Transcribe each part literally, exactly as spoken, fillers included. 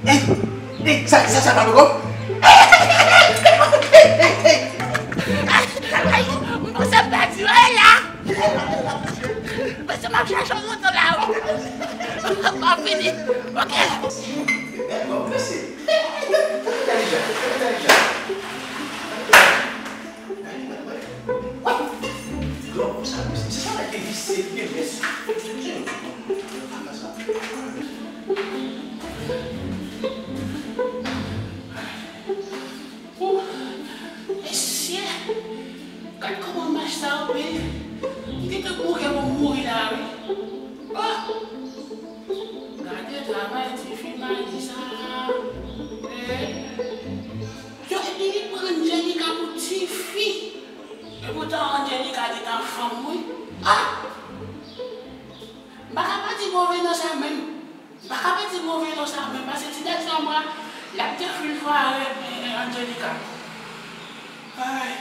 Ey, ey, sa, sa, sa pa bon. Ey, ey, ey, ey. Ay, m panse m pèdi w la. M panse m ap chache yon moto la. M ap fini. Ok. Ooh, mesye, gad kòman mach sa anpil. M gentan bouke pou m mouri la wi. Oh! Gade travay tifi Mali sa. Eh. Yo, epi li pran Angelica pou tifi. Epoutan Angelica gentan fanm wi. Ah! M pa ka pèdi move non sa menm. M pa ka pèdi move non sa menm, paske ti nèg sa mwen, l ap te fin fware, eh, Angelica. Ay,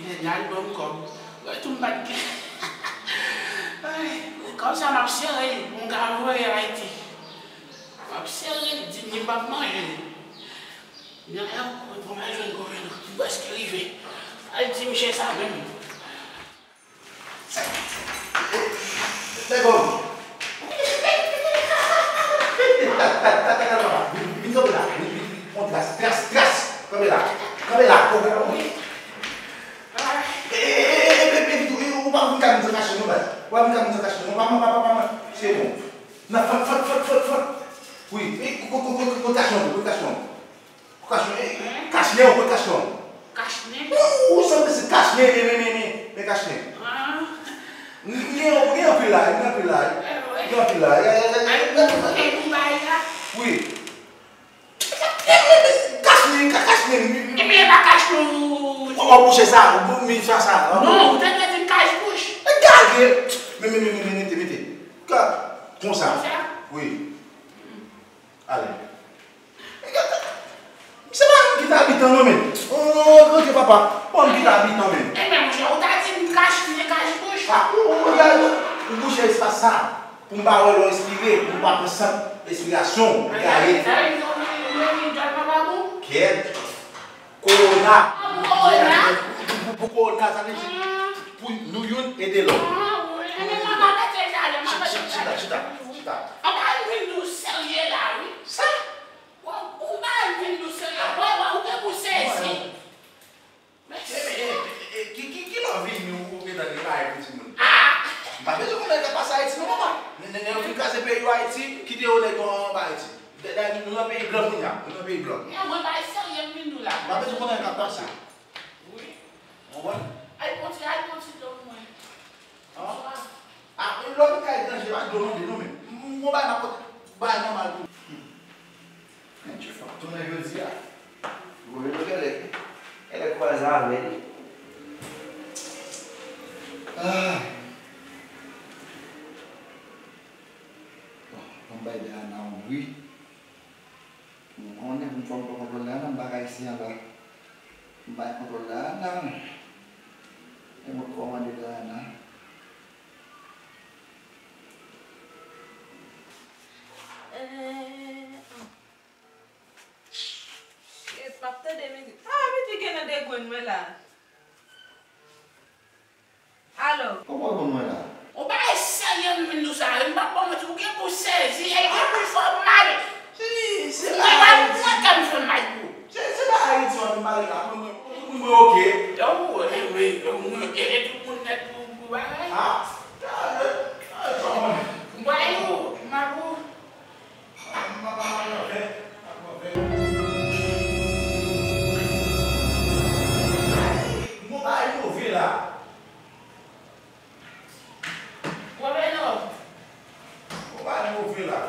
Daniel ban m kòb. Wè tou m pa t gen. Ay, kòb sa m ap sere l pou m ka voye Ayiti. M ap sere l, di m li p ap manje l. Nan lè w konn fò m al jwenn gouvènman, m prèske rive. Al di misye sa menm. Lègòm. Vin kanpe la. Vin, vin, vin. Pran tras, tras, tras. Kanpe la. Kanpe la. Kanpe la. Wi. Ou pa vin kanpe nan kache non, baz. Ou pa vin kanpe nan kache non. Pa, pa, pa, pa, pa. Se bon. Nan fòt, fòt, fòt, fòt, fòt. Wi. Kot kache an? Kot kache an? Kach, eh, kach nen w, kot kach nen w? Kach nen? Ou, ou sanble se kach nen, men, men, men, men, men kach nen. Ah. M gen, m gen anpil la, m gen anpil la. Eh, wi. M gen anpil la. Ya, ya, ya, ya, ya. Ay, ou, ou, ou bay la? Wi. Kach nen, ka-, kach nen. Ebyen, e pa kach nen ou. W ap bouche sa, ou, ou, mi sa, sa. Non, ou te dwe di m kach bouch. Gade. Men, men, men, men, men, mete, mete. Ka-, konsa. Konsa? Wi. Ale. Se pa mwen ki t abitan non, men. Oh, oh, oh, papa. Mwen ki t abitan, men. E men, monchè, ou ta di m kach nen, kach bouch. Ah, ou, ou, ou, ou, ou bouche espas sa. Pou m pa wè lè w espire, pou m pa pran sant espirasyon w. Gade. Sa vle di ou vin, ou vin dòl papa pou? Kèt. Kowona. Pou kowona? Pou, pou, pou kowona, sa vle di pou nou youn ede lòt. Ah, wi. Ebyen, papa, mete sa la, mete sa la. Chita, chita, chita. Papa, vin nou serye la, wi. Sa? Ou, ou pa vin nou serye. Wè, wè, ou gen pou sezi. Mesye. E, e, e, e, ki, ki, ki lè w vini ou, ou gentan gen bagay pou timoun? Ah! M pa bezwen konnen sa k ap pase Ayiti non, papa. Nèg, nèg, nèg yo fin kraze peyi yo Ayiti, kite yo nèg yo anba Ayiti. Dayè, nou nan peyi blan kounye a. Nou nan peyi blan. Non, mwen pa serye m vin nou la. M pa bezwen konnen sa k ap pase. Wi. Ou konprann? Al pran ti, al pran ti dlo pou mwen. An? Bonswa. Ah, lòt kay etranje, pa dlo mande non, men. M, m, m, bay nan pot, bay nòmal tou. Hmm. Men, Djef ap tounen jodi a. Gwo velo genlè, genlè kwaze avè l. Ah. Bon, ban m bay Dayana yon bri. M konnen pou m fè m pran kontwòl Dayana, m pa ka isi anba. M bay kontwòl Dayana, men. E mwen k kòmande Dayana. Eh, oh. Shit, m ap tande mizik. Ah, mizik gen nan degrenn mwen la. Alo. Kòman w konn mwen la? Ou pa serye m vin nou sa, m p ap ba w manti, ou gen pou sezi, e gen pou fè w mal. Si, si. Ou gen pa pou mwen kè m fè mal pou ou. Se, se pa Ayiti w ap pale la, mwen, mwen, mwen, mwen, oke. Yo, mwen, mwen, mwen, e, e tout moun nèt pou, pou bagay. Ah, talè, talè, talè. Mwen, yo, m ap ou. Ah, m ap, m ap, m ap fè, m ap fè. Mwen pa move la. Wè, men non. Ou pa move la.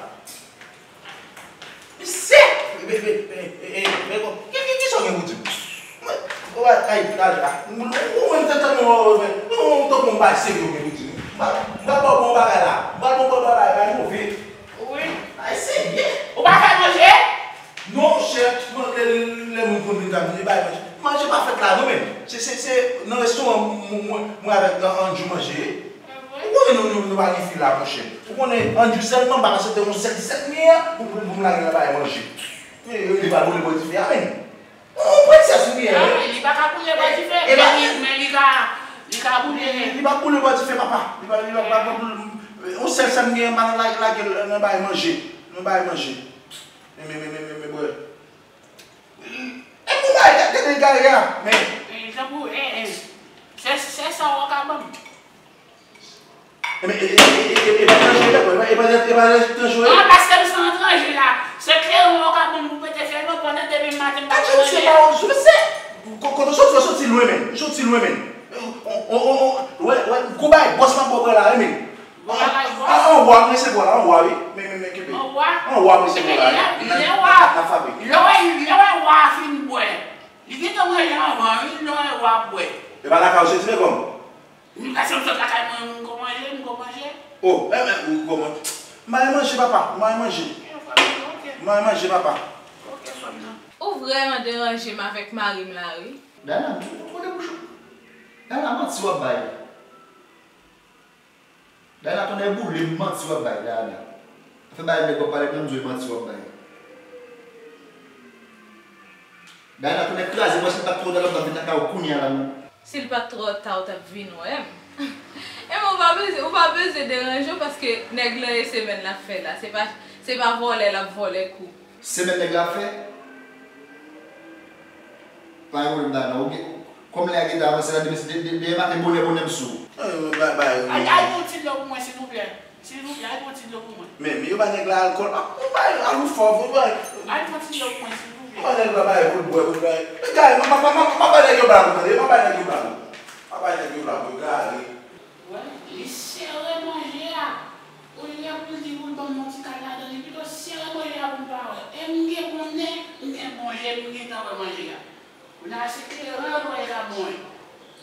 Mesye! Be, be, be, e, e, be, bon. Ki, ki, ki sa w gen pou di m? Mwen, ou pa, ay, gade la. Mwen, mwen, mwen, tantan mwen, mwen, mwen, mwen, tankou m pa serye w gen pou di m. M pa, m pa ba w bon bagay la. M pa ba w bon bagay, pa move. Wi. Ay, serye. Ou pa fè manje? Non, monchè, lè, lè, lè moun konn vin ka vin, li bay manje. Manje pa fèt la, non, men. Se, se, se nan restoran mwen, mwen, mwen avèk An-, Andrew manje. Ou konnen nou, nou, nou pa gen fi la, monchè. Ou konnen Andrew sèlman, m pa ka sete yon sèt disèt mil pou, pou, pou m lage nan bay manje. Li pa boule bò dife a menm. Ou prensès ou ye? Ah, li pa ka boule bò dife, men li, men li ka, li ka boule. Li pa boule bò dife, papa. Li pa, li pa, pa, pa boule. Yon sèl sa m gen, m pa nan lage, lage l nan bay manje. Nan bay manje. Men, men, men, men, men, men, bwè. E pou bay, gade, gade egare a, men. E, tankou, e, e, se, se sa w ka ban m. E, men, e, e, e, e, e pa tranje, e pa, e pa, e pa tranje, e? Ah, paske m se etranje la. Se kleren w ka ban m pou pete fè non, pandan demen maten m pa manje. Adje, misye pa yon sou, mesye. Ko-, kote w soti, w soti lwen, men. W soti lwen, men. On, on, on, on, wè, wè, gwo bagay, bòs m ap ba w la, wi, men. An, an, an wa, m resevwa la, an wa, wi. Men, men, men, kenbe. An wa? An wa, m resevwa la, wi. Lè, lè wa, lè w wè, lè w wè wa fin bwè. Li gentan manje anvan, wi, lè w wè wa ap bwè. E pa lakay ou soti, men kòman? M, paske m sot lakay mwen, m ko manje, m ko manje. Oh, eh, eh, ou ko man-, m bay manje, papa, m bay manje. Eh, fanmi, ok. M bay manje, papa. Ok, fanm nan. Ou vrèman deranje m avèk mari m la, wi. Dana, kote bouch ou? Dana, manti w ap bay. Dana, tonnè boule m, manti w ap bay, Dana. Afè bagay nèg w ap pale m nan, m di w e manti w ap bay. Dana, tonnè kraze m, wè si m pa t twò ta, l ap vin lakay ou kounye a la, non. Si l pa t twò ta, ou t ap vin wè m. Enben, ou pa bezwen, ou pa bezwen deranje w, paske nèg lan e semèn l ap fè la. Se pa, se pa vòlè l ap vòlè kou. Semèn nèg la fè? Pa gen pwoblèm, Dana. Ou gen, kòm lè a gentan avanse la, demen, de-, de-, demen maten bonè bonè m sou ou. Eh, bay, bay, bay. Al, al pran yon ti dlo pou mwen, silvouplè. Silvouplè, al pran ti dlo pou mwen. Men, men yo ba nèg la alkòl. Ah, ou bay, al ou fò, ou bay. Al pran ti dlo pou mwen, silvouplè. Ou ba nèg la bay pou l bwè, pou l bay. Men, gade, m, m, m, m, m ap bay nèg yo blag, ou tande? M ap bay nèg yo blag. M ap bay nèg yo blag, yo gade. Wè, li sere manje a. Olye pou l di pou l ban m yon ti kal ladan, li pito sere manje a pou m pa wè. E m gen bon nen, m gen bon je, m gentan wè manje a. Kounye a se kleren yo dwe ka bon.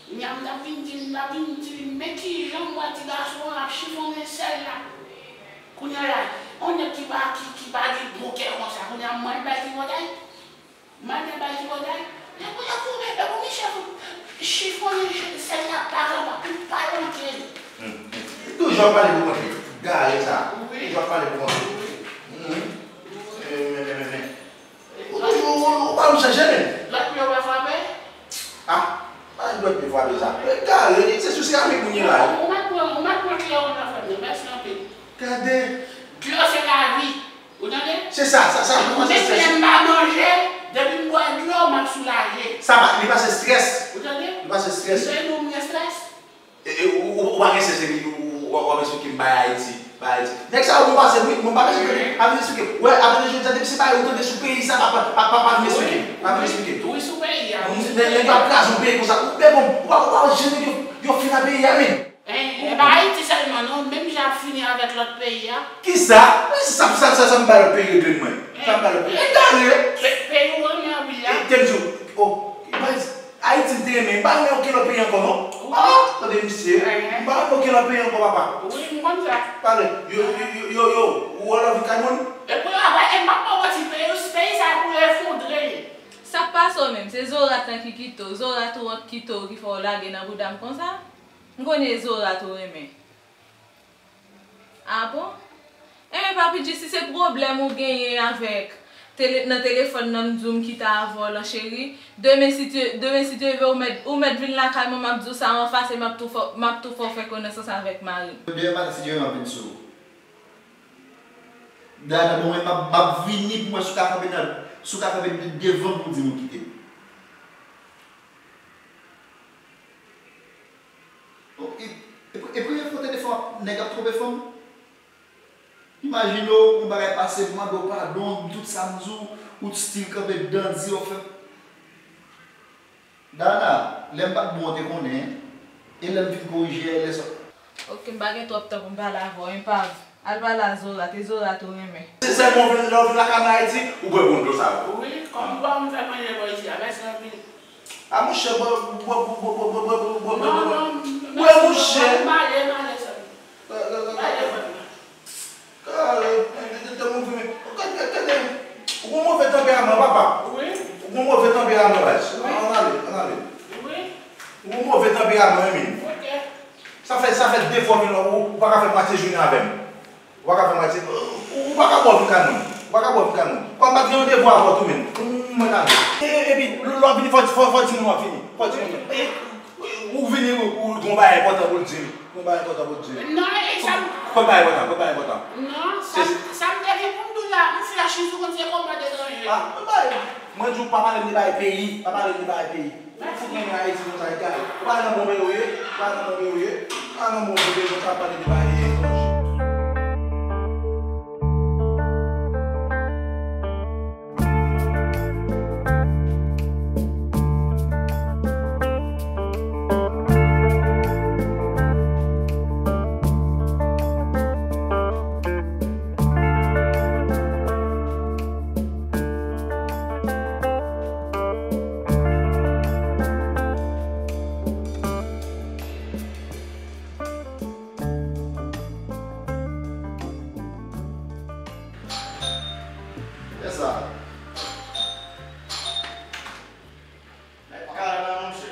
Kounye a m t ap vin di, m t ap vin di, men kijan m wè ti gason an ap chifonnen sèl la. Kounye a la, yon nèg ki pa, ki, ki pa gen bon kè konsa, kounye a m al bay tripotay. Maten bay tripotay. Epi, epi, epi misye chifonnen sèl la pa kapab, li pa rantre li. Hmm, hmm. Toujou ap pale pou kont li. Gare sa. Wi. Toujou ap pale pou kont li. Wi. Hmm. Wi. Men, men, men, men, men. Ou toujou, ou, ou pa janm chanje, men. Lòt pye w pa frape? Ah, pa dwèt pye frape sa. Men gare, se sou seramik moun ye la. Ou mèt pran, ou mèt pran kleren nan fanmi. Mèsi anpil. Gade. Dlo se lavi. Ou tande? Se sa, sa, sa, pou mwen se strès. Menm lè m pa manje, depi m bwè dlo, m ap soulaje. Sa pa, li pa se strès. Ou tande? Li pa se strès. M te di w m gen strès. E, e, ou, ou, ou pa gen strès, epi ou, ou, ou, w ap eksplike m bay Ayiti, bay Ayiti. Nèg sa yo bon pase m, wi, mwen pa bezwen tande, ap vin eksplike m. Wè, ap vin jodi a, depi se bagay ou tande sou peyi sa, pa, pa, pa, pa, pa vin eksplike m. Pa vin eksplike m. Wi, sou peyi a. Nèg, nèg yo ap kraze yon peyi konsa. Ou, men bon, ou pa, ou pa wè jan nèg yo, yo fini ak peyi a, men. E, e pa Ayiti sèlman non, menm jan ap fini avèk lòt peyi a. Kisa? Sa, sa, sa, sa m bay lòt peyi regle m mwen. Sa m bay lòt peyi. Egare. Pe-, peyi w renmen anpil la. E, te m di w, oh, Ayiti m te renmen. M pa renmen okenn lòt peyi ankò non. Ah, tande misye. M pa renmen okenn lòt peyi ankò, papa. Wi, m konn sa. Pale. Yo, yo, yo, yo, yo, ou wè lè w vin kay moun? E pou yo ap, e m ap ba w manti, peyi, peyi sa pou efondre. Sa k pase w menm? Se zorat lan ki kite w, zorat ou an k kite w ki fè w lage nan bouda m konsa? M konnen e zorat ou renmen. Ah bon? Enben, Papi G, si se pwoblèm ou genyen avèk tele-, nan telefòn nan, m di w m kite avè w lan, cheri. Demen, si Dye, demen, si Dye vle, ou mèt, ou mèt vin lakay mwen, m ap di w sa anfas e m ap tou fè, m ap tou fè w fè konesans avèk mari m. Demen maten, si Dye vle, m ap vin sou ou. Dada, bon, mwen, m ap, m ap vini pou mwen si w ka kanpe nan, si w ka kanpe de-, devan m pou w di m ou kite m. Oh, e, e, e premye fwa w tande fanm ap, nèg ap twonpe fanm? Imajine w, yon bagay pase, m mande w padon, m di w tout sa m di w, ou still kanpe dandi, w ap fè. Dana, lè m pa t bon, w te konnen, e lè m fin korije a, e lè sa. Ok, m pa gen twòp tan pou m pale avè w, enpav. Al pale a Zorat, e Zorat ou renmen. Se sèlman w vin, lè w vin lakay mwen Ayiti, ou bwè bon dlo sa yo. Wi, kòm ou pa konn fè manje bò isi a, mèsi anpil. A monchè, bwè, bwè, bwè. Non, non, mèsi, mèsi, male, male, sè m. Male, frè m. Kare, te, te, te move, men, gade, gade, gade. Ou gon move tanperaman, papa. Wi. Ou gon move tanperaman, baz. Wi. Ann ale, ann ale. Wi. Ou gon move tanperaman, wi, men. Ok. Sa fè, sa fè de fwa, men, ou, ou pa ka fè mwatye jounen avè m. Ou pa ka fè mwatye, ou, ou pa ka bò vin kay mwen. Ou Pa ka bò vin kay mwen. Kòm m pa t gen randevou avè w tou menm. Mwen ale. E, e, epi, lè w ap vini, fò, fò, fò di moun w ap vini. Fò di moun. E, ou vini, ou, ou gon bagay enpòtan pou l di m. Gon bagay enpòtan pou l di m. Non, e sa m Kot bagay enpòtan? Kot bagay enpòtan? Non, sa m, sa m te gen pou m di w la, m flachi sou konn se kòman te ranje. Ah, mwen pale. Mwen di w pa pale m de bagay peyi. Pa pale m de bagay peyi. Ou fout nan men Ayiti konsa egare. Ou pa nan bon peyi w ye? Ou pa nan bon peyi w ye? Ou pa nan bon peyi konsa ap pale de bagay etranje. Kiyès sa? Mèt kay la, monchè.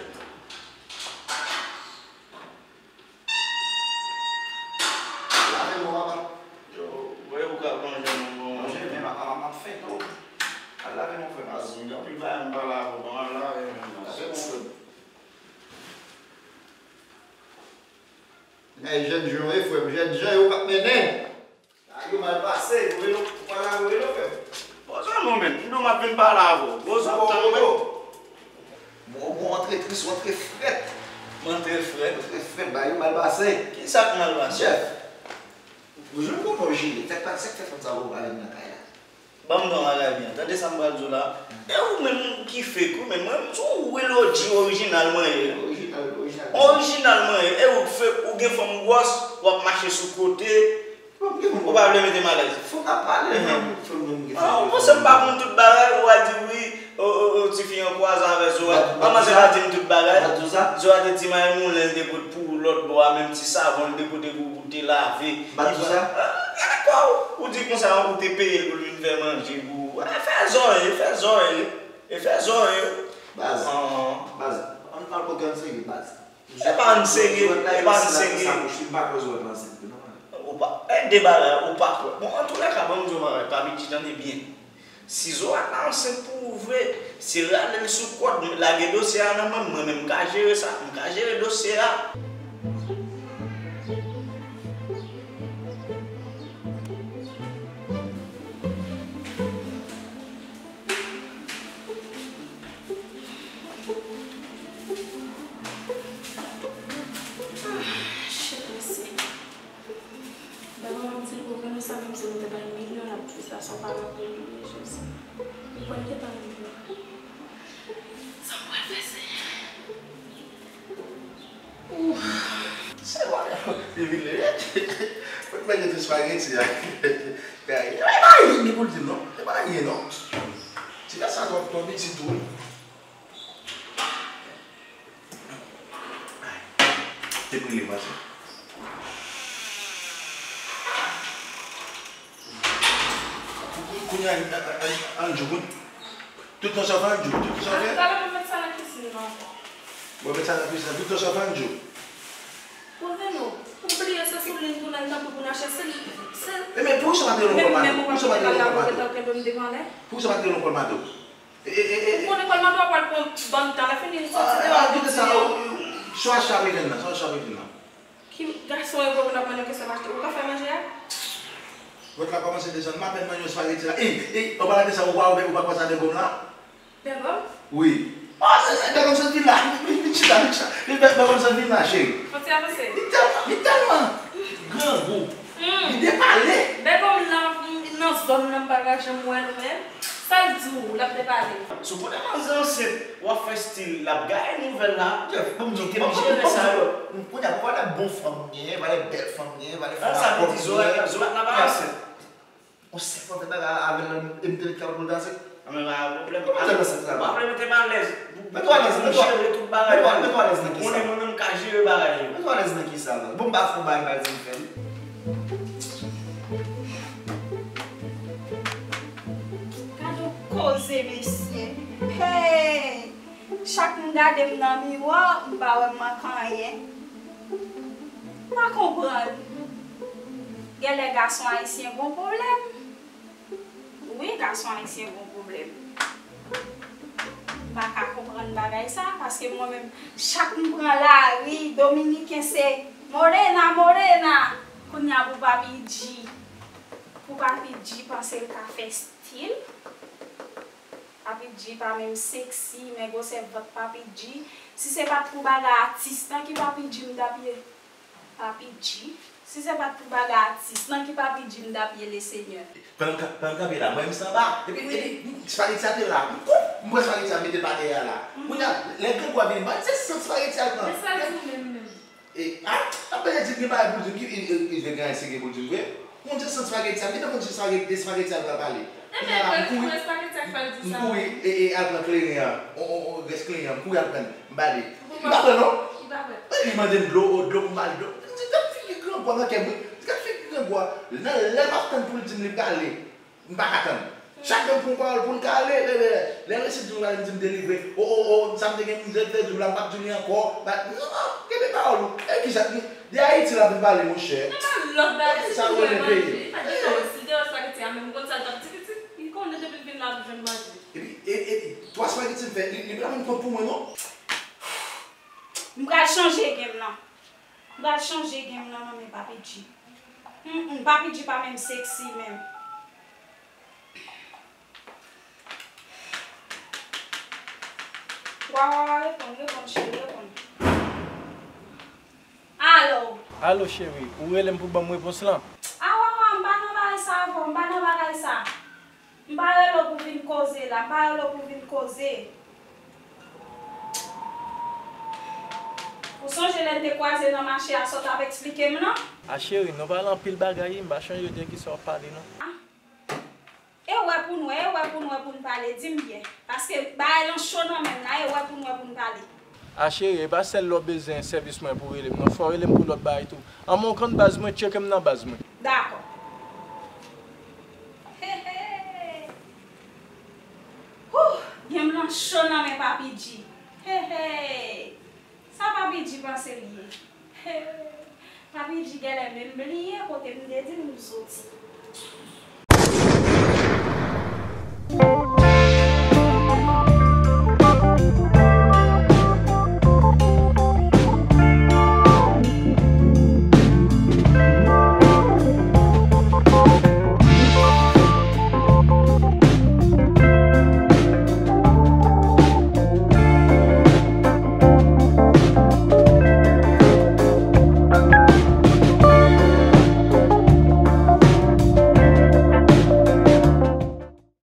Lave men w, papa. Yo, wè ou ka plonje nan bon manje, men papa, m ap fè tou. Al lave men w, frè m. As, m gen anpil bagay m pa lave, bon, al lave men w. Lave men w, frè m. Ay, jèn jan w ye, frè m, jèn jan yo k ap mennen. Ay, yo mal pase, yo rele w, ou pa lave, yo rele w, frè m. Poze w non, men, m di w m ap vin pale avè w. Poze w tann, men. Bon, bon, antre tris, ou antre frèt. M antre frèt? Antre frèt, bagay yo mal pase. Kisa k mal pase? Jeff, ou jwenn kote w jile, tèt pase, sa k fè fanm sa yo pa vin nan kay la? Ban m di w yon bagay byen. Tande sa m pral di w la. E ou menm ki fake ou menm. Mwen, m di w, real O G orijinal mwen ye. Orijinal, orijinal. Orijinal mwen ye. E ou k fake, ou gen fanm gwòs, w ap mache sou kote. Ou pa vle mete m alèz. Fòk ap pale, non. Fòk nou gen. Ah, ou panse m pa konn tout bagay, ou a di wi, o, o, o, tifi an kwaze avè Zorat. Manmanzèl la di m tout bagay. Zorat te di Mayi Moulen, l te pot pou lòt bò a, menm ti savon, l te pote pou, pou te lave. Bat ou sa? Ah, gade kò w. Ou di konsa, ou te peye l pou l vin fè manje pou ou. Ah, fè zòrèy, fè zòrèy. E fè zòrèy. Baz, baz, ann, ann, ann, ann serye, baz. E pa ann serye, e pa ann serye. Ou pa kwè Zorat ansent vre, non, man? Ou pa, e de bagay, ou pa kwè. Bon, antoulèka, ban m di w yon bagay, pa piti, tande byen. Si Zorat la ansent pou ou vre, se rale l sou kòd, lage dosye a nan men m, mwen menm m ka jere sa, m ka jere dosye a. Shit, mesye. Dayè, m ap di l pou vre, nou sa menm si nou te bay milyon, l ap di sa se yon bagay pou li, Jezi. Ou konn gentan rive. Sa m pral fè, Senyè? Ouf. Se pa li vin ret. Mwen manje tout espageti a. Gay, e pa anyen li pou l di m non. E pa anyen non. Ti gars sa twò, twò piti tou wi. Te prile, pase. Kounye a, Andrew, tout tan sa w fè Andrew, tout tan sa w fè. Talè mwen met sa nan kisin nan ankò. Mwen met sa nan kisin nan, tout tan sa w fè Andrew. Poze nou. Ou bliye se sou li n tounen tanpri pou n achte, se, se. E men, poukisa w pa te rele yon kòl mato? Poukisa w pa te rele yon kòl mato? Poukisa w pa te rele yon kòl mato? E, e, e, e. Ou konnen kòl mato a pral pran bann tan, lè fini, li soti deyò, ah, kite sa, oh, oh, sa w achte ap revin nan, sa w achte ap revin nan. Ki gason yo pou vin ap mande kesyon m achte? Ou ka fè manje a? Vant la kòmanse desann m, apèn manje yon espageti la. E, e, an palan de sa, ou pa, ou pa kwè sa Bègòm la? Bègòm? Wi. Ah, e, e, Bègòm sot vin la. Vin, vin, vin chita, vin chita. Vin, Bè-, Bègòm sot vin la, cheri. Fò ti avanse. Li tèlman, li tèlman grangou. Hmm. Li depale. Bègòm la, m, nan zòn nan, m pa ka janm wè l ou menm. Sa l di w, l ap depale. Si w konnen manzè ansent, w ap fè stil, l ap gaye nouvèl la. Jeff, ban m di w, kite m jere sa yo. Kounye a, pa de bon fanm m genyen, pa de bèl fanm m genyen, pa de fanm a kòb m genyen. Sa vle di Zorat, Zorat la pa ansent. On sèl fanm fè bagay avè l, e m te met kapòt pou l danse. Anben, pa gen pwoblèm. Kòman w te nan sèt la? Pa vle mete m alèz. Mete w alèz, mete w, jere tout bagay. Mete w alèz nan kisa? Konnen mwen menm m ka jere bagay yo. Mete w alèz nan kisa la? Bon, m pa fè yon bagay m pa di m fè l. Gade yon koze, mesye. Hey! Chak m gade m nan miwa, m pa wè m manke anyen. M pa konprann. Genlè gason ayisyen gon pwoblèm. Wi, gason ayisyen gon pwoblèm. M pa ka konprann bagay sa, paske mwen menm, chak m pran lari, dominiken se Morena, Morena. Kounye a pou Papi G, pou Papi G panse l ka fè stil. Papi G pa menm seksi, men gwosè vant Papi G. Si se pa t pou bagay atis lan ki Papi G m t ap ye. Papi G. Si se pa t pou bagay atis lan ki Papi G m t ap ye, Lesenyè. Pandan m ka- pandan m kanpe la, mwen menm sanba. Epi, epi, m- espageti a te la. M koup, m pran espageti a, m mete l pa dèyè a la. Kounye a, lè grangou a vini, m pa se sant espageti a l pran. Men sa l di menm, menm. E, a, ap pale di gen bagay pou l di m, ki, e, e, e, gen anyen serye pou l di m vre. Mon Dye, sant espageti a, m gentan konn se espageti, de espageti a l pral pale. Kounye a la, m kouri, m kouri, e, e, al pran kleren an, on, on, on, rès kleren an, m kouri al pran l, m ba li. Li pa pran non. Li mande m dlo, o, dlo, m ba l dlo. M di, gad figi grangou a nan kè m, wi. Gad figi grangou a. Nan lè m ap tann pou l di m li prale, m pa ka tann. Chak lè m pran yon pawòl pou l ka ale, lè, lè, lè l resi di m prale, m di m delivre. O, o, o, sa m te gen m te, te di w la, m p ap di w li ankò. Ba, non, non, kenbe pawòl ou. E kisa, de Ayiti l ap vin pale, monchè. Nan lòt bagay, si tou lè manje, li pa gen tan wè si l te wè espageti a menm, ou konn sa l t ap di pitit? Li konnen depi l vin la, l ap jwenn manje. Epi, e, e, twa espageti m fè, li, li pa menm kont pou mwen, non. M pral chanje game nan. M pral chanje game nan nan men Papi G. Mm, mm, Papi G pa menm seksi menm. Wa, wa, wa, reponn, reponn, cheri, reponn. Alo. Alo, cheri, ou rele m pou ban m repons lan? A, wa, wa, m pa nan bagay sa avè w, m pa nan bagay sa. M pa rele w pou vin koze la, m pa rele w pou vin koze. Ou sonje lè n te kwaze nan mache a, sa w t ap eksplike m lan? A, cheri, nou pale anpil bagay, wi, m pa chonje de kisa w ap pale, non. A. E wè pou n wè, e wè pou n wè pou n pale, di m byen. Paske bagay lan cho nan men m la, e wè pou n wè pou n pale. A cheri, e pa sèl lè w bezwen sèvis mwen pou w rele m, non. Fò w rele m pou lòt bagay tou. Anmwey, w konn baz mwen, tcheke m nan baz mwen. Dakò. He, he. Hoo, game lan cho nan men Papi G. He, he. Sa Papi G panse l ye? He, Papi G genlè menm bliye kote m te di l m soti.